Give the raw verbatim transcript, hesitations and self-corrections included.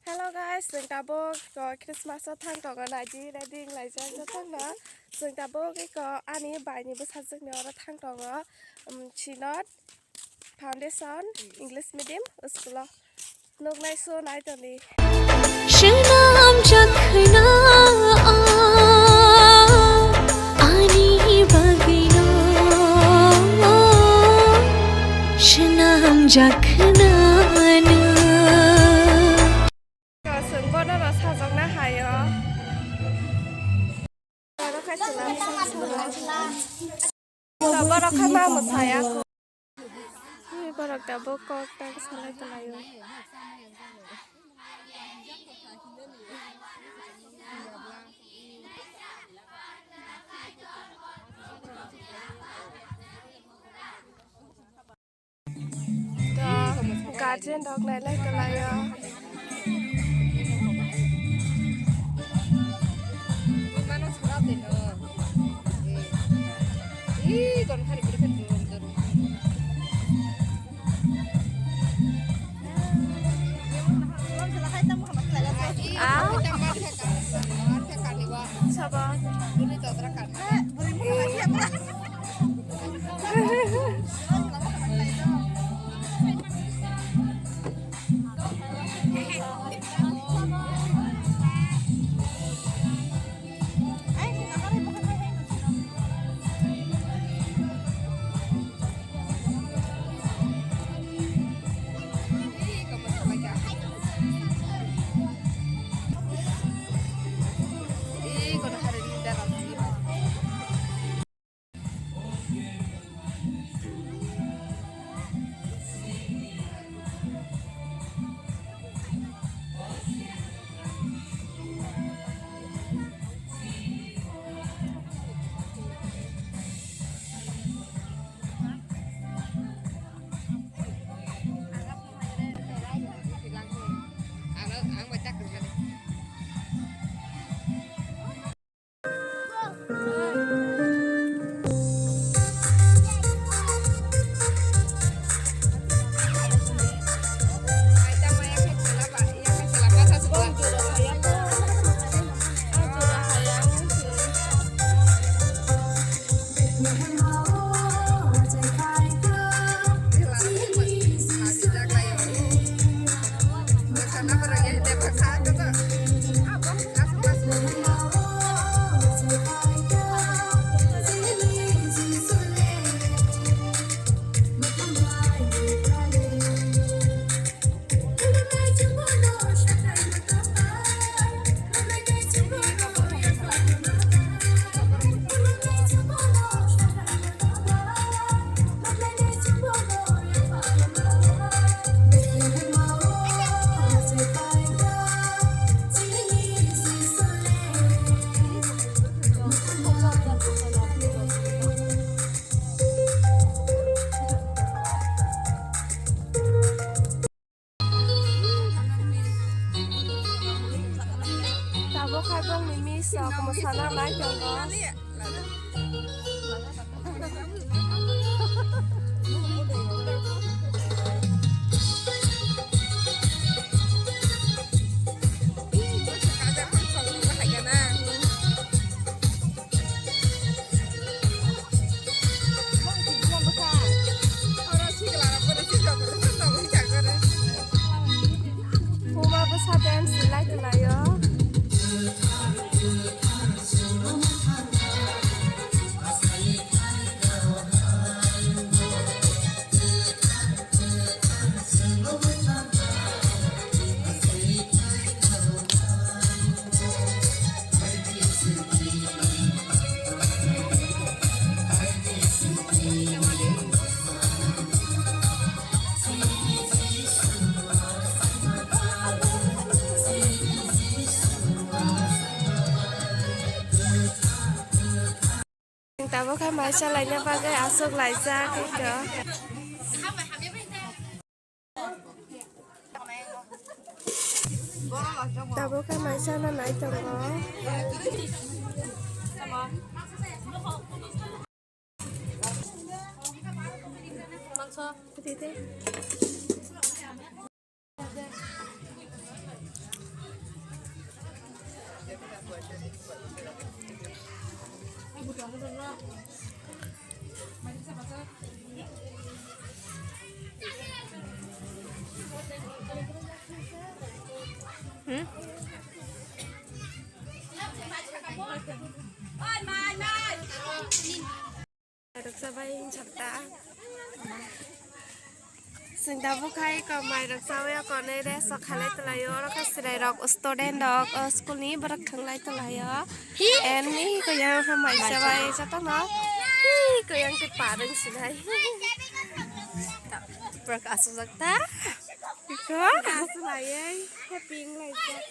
Hello guys, chwng tabuk, uh, Christmas o thang tongo, naidi ready wnglaijak jotono. Chwng tabuk eko ani baini bwsajwkni oro thang tongo, um, Synod Foundation English Medium school o. Nuknai so nai toni. Swnam jakhna o ani bagwino swnam jakhna no. Chwng bono rw sajokna hai o. Borok khai chwla. Borok khai ma mwsaya. Borok tabuk kok tang salai tonglaio. To, guardian rok nailai tonglaio. Ah. Sabo. Tabuk hai bongni miss rok mwsana nai tongo. Puma bwsa dance lai tonglaio. Tabuk khe mai chalaina bagwi aswk laijak eko. Tabuk khe mai chana nai tongo. Hmm? Mairok chabai hinchakta. Chwng tabuk khai ko mairok chabai o konwi rest o khalai tonglaio. Oro khe chwrairok student rok o school ni borok thwnglai tonglaio. Hi? And mi ko yang khe mai chabai jotono. Hi ko yang khe parwng sinai. Borok aswk jak ta. Iko. Aswk laiwi happy wng laijak.